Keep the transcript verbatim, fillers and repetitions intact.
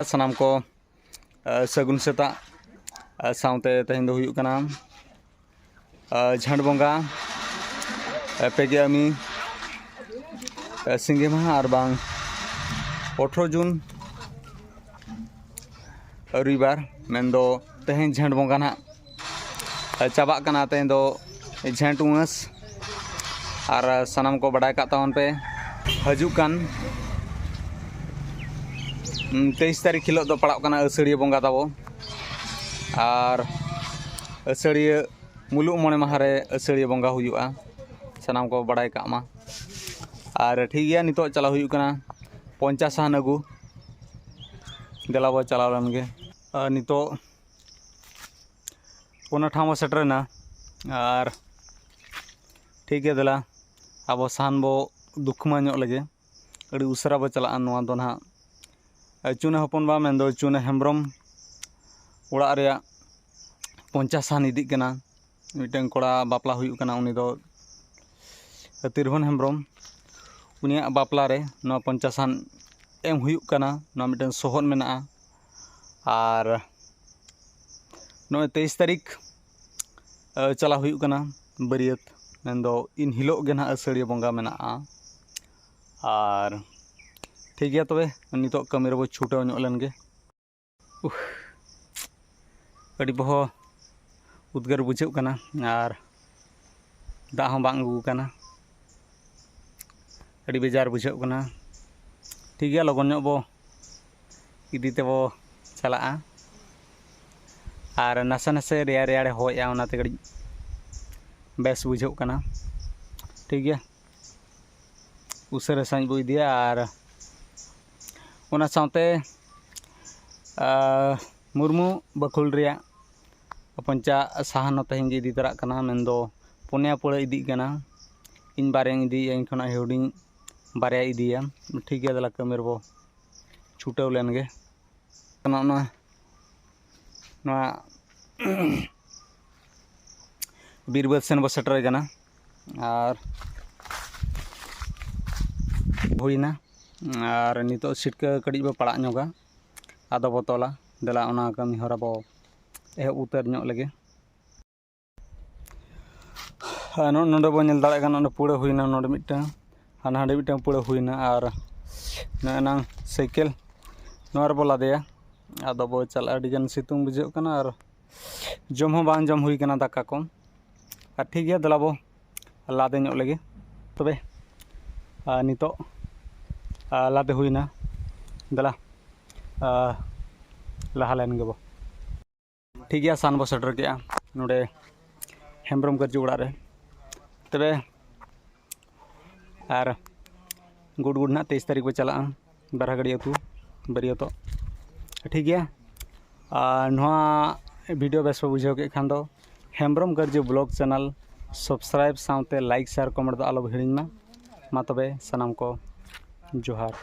ᱥᱟᱱᱟᱢ ᱠᱚ, ᱟ, ᱥᱟᱹᱜᱩᱱ ᱥᱮᱛᱟᱜ᱾ ᱟ, ᱥᱟᱶᱛᱮ ᱛᱮᱦᱮᱧ ᱫᱚ ᱦᱩᱭᱩᱜ ᱠᱟᱱᱟ, ᱟ, ᱡᱷᱮᱸᱴ ᱵᱚᱸᱜᱟ, ᱟ, ᱯᱮᱜᱮ ᱟᱹᱢᱤ, ᱟ, ᱥᱤᱸᱜᱮ ᱢᱟᱦᱟ ᱟᱨ ᱵᱟᱝ ᱟᱴᱷᱨᱚ ᱡᱩᱱ ᱨᱚᱵᱤᱵᱟᱨ, ᱢᱮᱱᱫᱚ ᱛᱮᱦᱮᱧ ᱡᱷᱮᱸᱴ ᱵᱚᱸᱜᱟ ᱱᱟᱦᱟᱜ ᱪᱟᱵᱟᱜ ᱠᱟᱱᱟ᱾ ᱛᱮᱦᱮᱧ ᱫᱚ ᱡᱷᱮᱸᱴ ᱩᱢᱟᱹᱥ, ᱟᱨ ᱥᱟᱱᱟᱢ ᱠᱚ ᱵᱟᱰᱟᱭ ᱠᱟᱜ ᱛᱟᱵᱚᱱ ᱯᱮ, ᱦᱤᱡᱩᱜ ᱠᱟᱱ ᱛᱮᱭᱤᱥ ᱛᱟᱹᱨᱤᱠᱷ ᱦᱤᱞᱳᱜ ᱫᱚ ᱯᱟᱲᱟᱜ ᱠᱟᱱᱟ ᱟᱹᱥᱟᱹᱲᱤᱭᱟᱹ ᱵᱚᱸᱜᱟ ᱛᱟᱵᱚ᱾ ᱟᱨ ᱟᱹᱥᱟᱹᱲᱤᱭᱟᱹ ᱢᱩᱞᱩᱜ ᱢᱚᱬᱮ ᱢᱟᱦᱟ ᱨᱮ ᱟᱹᱥᱟᱹᱲᱤᱭᱟᱹ ᱵᱚᱸᱜᱟ ᱦᱩᱭᱩᱜᱼᱟ, ᱥᱟᱱᱟᱢ ᱠᱚ ᱵᱟᱰᱟᱭ ᱠᱟᱜ ᱢᱟ᱾ ᱟᱨ ᱴᱷᱤᱠ ᱜᱮᱭᱟ, ᱱᱤᱛᱚᱜ ᱪᱟᱞᱟᱣ ᱦᱩᱭᱩᱜ ᱠᱟᱱᱟ ᱯᱚᱧᱪᱟᱥ ᱥᱟᱦᱟᱱ ᱟᱹᱜᱩ᱾ ᱫᱮᱞᱟ ᱵᱚ ᱪᱟᱞᱟᱣ ᱞᱮᱱ ᱜᱮ᱾ ᱟᱨ ᱱᱤᱛᱚᱜ ᱚᱱᱟ ᱴᱷᱟᱶ ᱵᱚ ᱥᱮᱴᱮᱨᱮᱱᱟ᱾ ᱟᱨ ᱴᱷᱤᱠ ᱜᱮᱭᱟ, ᱫᱮᱞᱟ ᱟᱵᱚ ᱥᱟᱦᱟᱱ ᱵᱚ ᱫᱩᱠᱷᱢᱟ ᱧᱚᱜ ᱞᱮᱜᱮ, ᱟᱹᱰᱤ ᱩᱥᱟᱹᱨᱟ ᱵᱚ ᱪᱟᱞᱟᱜᱼᱟ᱾ ᱱᱚᱣᱟ ᱫᱚ ᱱᱟᱦᱟᱜ ᱪᱩᱱᱟᱹ ᱦᱚᱯᱚᱱ ᱵᱟ, ᱢᱮᱱᱫᱚ ᱪᱩᱱᱟᱹ ᱦᱮᱢᱵᱨᱚᱢ ᱚᱲᱟᱜ ᱨᱮᱭᱟᱜ ᱯᱚᱧᱪᱟᱥ ᱥᱟᱦᱟᱱ ᱤᱫᱤᱜ ᱠᱟᱱᱟ᱾ ᱢᱤᱫᱴᱟᱝ ᱠᱚᱲᱟ ᱵᱟᱯᱞᱟ ᱦᱩᱭᱩᱜ ᱠᱟᱱᱟ, ᱩᱱᱤ ᱫᱚ ᱛᱤᱨᱵᱷᱚᱱ ᱦᱮᱢᱵᱨᱚᱢ, ᱩᱱᱤᱭᱟᱜ ᱵᱟᱯᱞᱟ ᱨᱮ ᱱᱚᱣᱟ ᱯᱚᱧᱪᱟᱥ ᱥᱟᱦᱟᱱ ᱮᱢ ᱦᱩᱭᱩᱜ ᱠᱟᱱᱟ᱾ ᱱᱚᱣᱟ ᱢᱤᱫᱴᱟᱝ ᱥᱚᱦᱚᱫ ᱢᱮᱱᱟᱜᱼᱟ᱾ ᱟᱨ ᱱᱚᱜᱼᱚᱭ ᱛᱮᱭᱤᱥ ᱛᱟᱹᱨᱤᱠᱷ, ᱟᱹ, ᱪᱟᱞᱟᱣ ᱦᱩᱭᱩᱜ ᱠᱟᱱᱟ ᱵᱟᱹᱨᱭᱟᱹᱛ, ᱢᱮᱱᱫᱚ ᱤᱱ ᱦᱤᱞᱳᱜ ᱜᱮ ᱱᱟᱦᱟᱜ ᱟᱹᱥᱟᱹᱲᱤᱭᱟᱹ ᱵᱚᱸᱜᱟ ᱢᱮᱱᱟᱜᱼᱟ᱾ ᱟᱨ ᱴᱷᱤᱠ ᱜᱮᱭᱟ, ᱛᱚᱵᱮ ᱱᱤᱛᱚᱜ ᱠᱟᱹᱢᱤ ᱨᱮᱵᱚ ᱪᱷᱩᱴᱟᱹᱣ ᱧᱚᱜ ᱞᱮᱱ ᱜᱮ᱾ ᱩᱦ, ᱟᱹᱰᱤ ᱵᱚᱦᱚ ᱩᱫᱽᱜᱟᱹᱨ ᱵᱩᱡᱷᱟᱹᱜ ᱠᱟᱱᱟ ᱟᱨ ᱫᱟᱜ ᱦᱚᱸ ᱵᱟᱝ ᱟᱹᱜᱩ ᱠᱟᱱᱟ᱾ ᱟᱹᱰᱤ ᱵᱮᱡᱟᱨ ᱵᱩᱡᱷᱟᱹᱜ ᱠᱟᱱᱟ᱾ ᱴᱷᱤᱠ ᱜᱮᱭᱟ, ᱞᱚᱜᱚᱱ ᱧᱚᱜ ᱵᱚ ᱤᱫᱤ ᱛᱮᱵᱚ ᱪᱟᱞᱟᱜᱼᱟ᱾ ᱟᱨ ᱱᱟᱥᱮ ᱱᱟᱥᱮ ᱨᱮᱭᱟᱲ ᱨᱮᱭᱟᱲᱮ ᱦᱚᱭᱮᱜᱼᱟ, ᱚᱱᱟᱛᱮ ᱠᱟᱹᱴᱤᱡ ᱵᱮᱥ ᱵᱩᱡᱷᱟᱹᱜ ᱠᱟᱱᱟ᱾ ᱴᱷᱤᱠ ᱜᱮᱭᱟ, ᱩᱥᱟᱹᱨᱟ ᱥᱟᱺᱦᱤᱡ ᱵᱚ ᱤᱫᱤᱭᱟ᱾ ᱟᱨ ᱚᱱᱟ ᱥᱟᱶᱛᱮ, ᱟᱨ ᱢᱩᱨᱢᱩ ᱵᱟᱠᱷᱳᱞ ᱨᱮᱭᱟᱜ ᱯᱚᱧᱪᱟ ᱥᱟᱦᱟᱱ ᱦᱚᱸ ᱛᱮᱦᱮᱧ ᱜᱮ ᱤᱫᱤ ᱛᱚᱨᱟᱜ ᱠᱟᱱᱟ, ᱢᱮᱱᱫᱚ ᱯᱩᱱᱭᱟ ᱯᱩᱲᱟᱹ ᱤᱫᱤᱜ ᱠᱟᱱᱟ᱾ ᱤᱧ ᱵᱟᱨᱭᱟᱧ ᱤᱫᱤᱭᱮᱫᱼᱟ, ᱤᱧ ᱠᱷᱚᱱᱟᱜ ᱦᱩᱰᱤᱧ ᱵᱟᱨᱭᱟᱭ ᱤᱫᱤᱭᱟ᱾ ᱴᱷᱤᱠ ᱜᱮᱭᱟ, ᱫᱮᱞᱟ ᱠᱟᱹᱢᱤ ᱨᱮᱵᱚ ᱪᱷᱩᱴᱟᱹᱣ ᱞᱮᱱ ᱜᱮ᱾ ᱱᱚᱜᱼᱚ ᱱᱚᱣᱟ, ᱱᱚᱣᱟ ᱵᱤᱨ ᱵᱟᱹᱫᱽ ᱥᱮᱱ ᱵᱚ ᱥᱮᱴᱮᱨ ᱠᱟᱱᱟ᱾ ᱟᱨ ᱦᱩᱭᱱᱟ, ᱟᱨ ᱱᱤᱛᱚᱜ ᱥᱤᱴᱠᱟᱹ ᱠᱟᱹᱴᱤᱡ ᱵᱚ ᱯᱟᱲᱟᱜ ᱧᱚᱜᱟ᱾ ᱟᱫᱚ ᱵᱚ ᱛᱚᱞᱟ᱾ ᱫᱮᱞᱟ, ᱚᱱᱟ ᱠᱟᱹᱢᱤ ᱦᱚᱨᱟ ᱵᱚ ᱮᱦᱚᱵ ᱩᱛᱟᱹᱨ ᱧᱚᱜ ᱞᱮᱜᱮ᱾ ᱟᱨ ᱱᱚ-, ᱱᱚᱰᱮ ᱵᱚ ᱧᱮᱞ ᱫᱟᱲᱮᱭᱟᱜ ᱠᱟᱱᱟ, ᱱᱚᱰᱮ ᱯᱩᱲᱟᱹ ᱦᱩᱭᱱᱟ, ᱱᱚᱰᱮ ᱢᱤᱫᱴᱟᱝ, ᱟᱨ ᱱᱟᱰᱮ ᱢᱤᱫᱴᱟᱝ ᱯᱩᱲᱟᱹ ᱦᱩᱭᱱᱟ᱾ ᱟᱨ ᱱᱚᱜᱼᱚᱭ ᱱᱟᱝ ᱥᱟᱭᱠᱮᱞ ᱱᱚᱣᱟ ᱨᱮᱵᱚ ᱞᱟᱫᱮᱭᱟ᱾ ᱟᱫᱚ ᱵᱚ ᱪᱟᱞᱟᱜᱼᱟ, ᱟᱹᱰᱤ ᱜᱟᱱ ᱥᱤᱛᱩᱝ ᱵᱩᱡᱷᱟᱹᱜ ᱠᱟᱱᱟ ᱟᱨ ᱡᱚᱢ ᱦᱚᱸ ᱵᱟᱝ ᱡᱚᱢ ᱦᱩᱭ ᱠᱟᱱᱟ ᱫᱟᱠᱟ ᱠᱚ᱾ ᱟᱨ ᱴᱷᱤᱠ ᱜᱮᱭᱟ, ᱫᱮᱞᱟ ᱵᱚ ᱞᱟᱫᱮ ᱧᱚᱜ ᱞᱮᱜᱮ ᱛᱚᱵᱮ᱾ ᱟᱨ ᱱᱤᱛᱚᱜ, ᱟᱨ ᱞᱟᱫᱮ ᱦᱩᱭᱱᱟ, ᱫᱮᱞᱟ, ᱟᱨ ᱞᱟᱦᱟ ᱞᱮᱱ ᱜᱮᱵᱚ᱾ ᱴᱷᱤᱠ ᱜᱮᱭᱟ, ᱥᱟᱱ ᱵᱚ ᱥᱮᱴᱮᱨ ᱠᱮᱜᱼᱟ ᱱᱚᱰᱮ ᱦᱮᱢᱵᱨᱚᱢ ᱠᱟᱹᱨᱡᱩ ᱚᱲᱟᱜ ᱨᱮ᱾ ᱛᱚᱵᱮ ᱟᱨ ᱜᱩᱰ ᱜᱩᱰ ᱱᱟᱜ ᱛᱮᱭᱤᱥ ᱛᱟᱹᱨᱤᱠᱷ ᱵᱚ ᱪᱟᱞᱟᱜᱼᱟ ᱵᱟᱨᱦᱟᱜᱟᱹᱲᱤ ᱟᱹᱛᱩ ᱵᱟᱹᱨᱭᱟᱹᱛᱚᱜ᱾ ᱴᱷᱤᱠ ᱜᱮᱭᱟ, ᱟᱨ ᱱᱚᱣᱟ ᱵᱷᱤᱰᱤᱭᱳ ᱵᱮᱥ ᱯᱮ ᱵᱩᱡᱷᱟᱹᱣ ᱠᱮᱫ ᱠᱷᱟᱱ ᱫᱚ ᱦᱮᱢᱵᱨᱚᱢ ᱠᱟᱹᱨᱡᱩ ᱵᱞᱚᱜ ᱪᱮᱱᱮᱞ ᱥᱟᱵᱥᱠᱨᱟᱭᱤᱵ ᱥᱟᱶᱛᱮ ᱞᱟᱭᱤᱠ, ᱥᱮᱭᱟᱨ, ᱠᱚᱢᱮᱱᱴ ᱫᱚ ᱟᱞᱚ ᱵᱚ ᱦᱤᱲᱤᱧ ᱢᱟ᱾ ᱢᱟ ᱛᱚᱵᱮ ᱥᱟᱱᱟᱢ ᱠᱚ ᱡᱚᱦᱟᱨ᱾